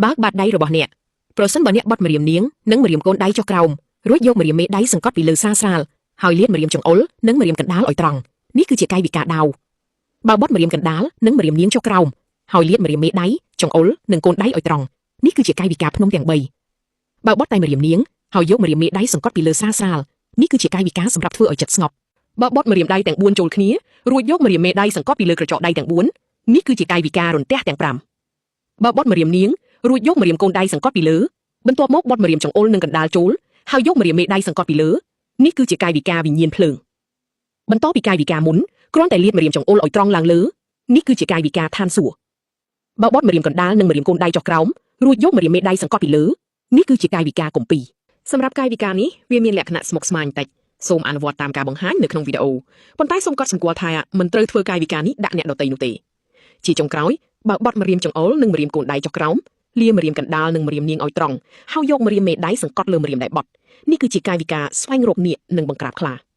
បើកបាតដៃរបស់អ្នកប្រសិនបើអ្នកបត់ម្រាមនាងនិងម្រាមកូនដៃចុះក្រោមរួចយកម្រាមមេដៃសង្កត់ពីលើស្រាលស្រាលហើយលាតម្រាមចង្អុលនិងម្រាមកណ្ដាលឲ្យត្រង់នេះគឺជាកាយវិការដាវបើបត់ម្រាមកណ្ដាលនិងម្រាមនាងចុះក្រោមហើយលាតម្រាមមេដៃចង្អុលនិងកូនដៃឲ្យត្រង់នេះគឺជាកាយវិការភ្នំទាំង3បើបត់តែម្រាមនាងហើយយកម្រាមមេដៃសង្កត់ពីលើស្រាលស្រាលនេះគឺជាកាយវិការសម្រាប់ធ្វើឲ្យចិត្តស្ងប់បើបត់ម្រាមដៃទាំង4ចូលគ្នារួចយកម្រាមមេដៃសង្កត់ពីលើក្រចកដៃទាំង4នេះគឺជាកាយវិការរន្ទះទាំង5បើបត់ម្រាមនាងរួចយកម្រាមកូនដៃសង្កត់ពីលើបន្ទាប់មកបត់ម្រាមចង្អុលនិងកណ្ដាលចូលហើយយកម្រាមមេដៃសង្កត់ពីលើនេះគឺជាកាយវិការវិញ្ញាណភ្លើងបន្តពីកាយវិការមុនគ្រាន់តែលាតម្រាមចង្អុលឲ្យត្រង់ឡើងលើនេះគឺជាកាយវិការឋានសួគ៌បើបត់ម្រាមកណ្ដាលនិងម្រាមកូនដៃចុះក្រោមរួចយកម្រាមមេដៃសង្កត់ពីលើនេះគឺជាកាយវិការគម្ពីរសម្រាប់កាយវិការនេះវាមានលក្ខណៈស្មុគស្មាញតិចសូមអនុវត្តតាមការបង្ហាញនៅក្នុងវីដេអូប៉ុន្តែសូមកត់សម្គាល់ថាមិនត្រូវធ្វើកាយវិការនេះដាក់អ្នកដទៃនោះទេជាចុងក្រោយបើបត់ម្រាមចង្អុលនិងម្រាមកូនដៃចុះក្រោមលាម្រាមកណ្ដាលនិងម្រាមនាងឲ្យត្រង់ហើយយកម្រាមមេដៃសង្កត់លើម្រាមដែលបត់នេះគឺជាកាយវិការស្វែងរកនាគនិងបង្ក្រាបខ្លា។